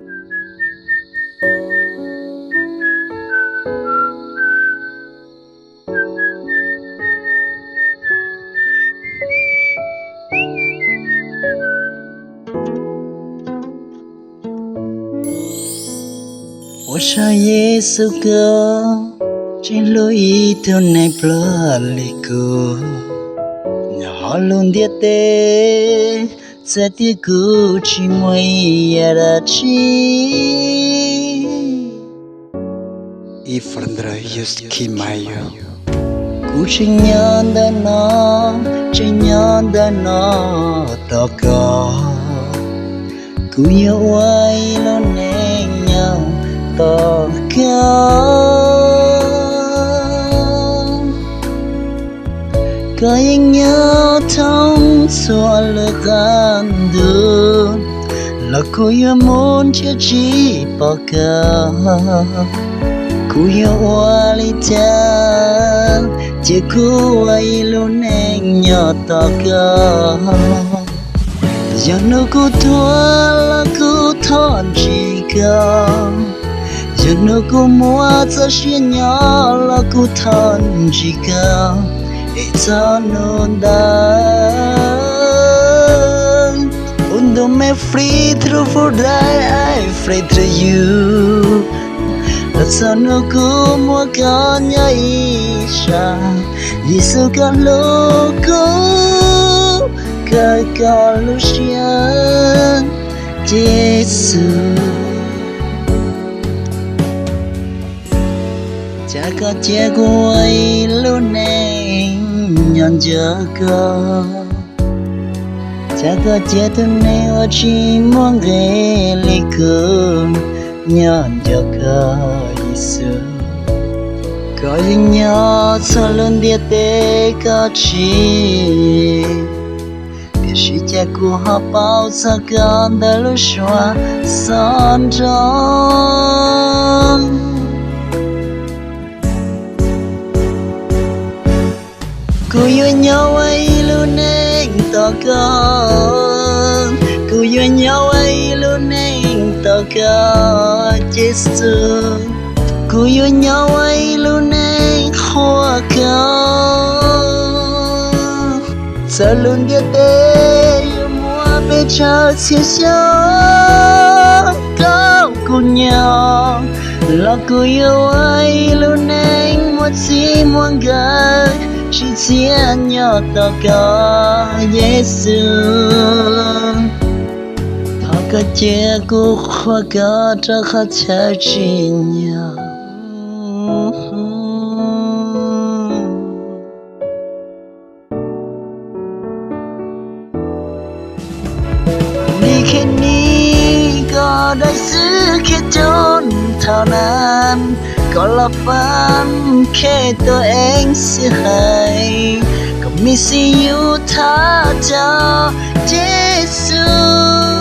Ua tsaug Yexus koj tseem hlub ib tug neeg pluag li kuv, nyob hauv lub ntiaj teb, txawm tias kuv tsis muaj ib yam dab tsi. Kuv tseem nyob ntawm no, tseem nyob ntawm no tos koj. Kuv yuav ua ib lub neej nyob tos koj. Koj yeej nyob thoob txhua lub qab ntuj, los kuv yuav mus nrhiav tsis pom koj. Kuv yuav ua li cas, cia kuv ua ib lub neej nyob tos koj. Yog hnub kuv tuag los kuv thov ntsib koj, yog hnub kuv muaj txoj sia nyob los kuv thov ntsib koj, es txog hnub ntawd. Ua ntu me free through for die, I free through you. Los txog hnub kuv muaj koj nyob ib sab, Yexus koj hlub kuv, koj koj lub siab, Yexus. Cas koj cia kuv ua ib lub neej nyob nco koj. Cas koj cia tus neeg uas tsis muaj nqe li kuv nyob nco koj Yexus. Koj yeej nyob txhua lub ntiaj teb koj tsis, tiam sis cas kuv ho paub txog koj ntawm lub suab xov nroo. Kuv yuav nyob ua ib lub neej tos koj, kuv yuav nyob ua ib lub neej tos koj Yexus. Kuv yuav nyob ua ib lub neej qhuas koj. Txawm lub ntiaj teb yuav muaj pes tsawg txhiab xyoo, koj kuv nyob, los kuv yuav ua ib lub neej muaj txij muaj nkawm, tsim txiaj nyob tos koj Yexus. Thov koj cia kuv qhuas koj rau qhov chaw tsim nyog. Nik khe nik koj dai xwb khe coob thaum nan, koj los pab khe tus eev xwm hais, koj mi xi yus thaj coj Yexus.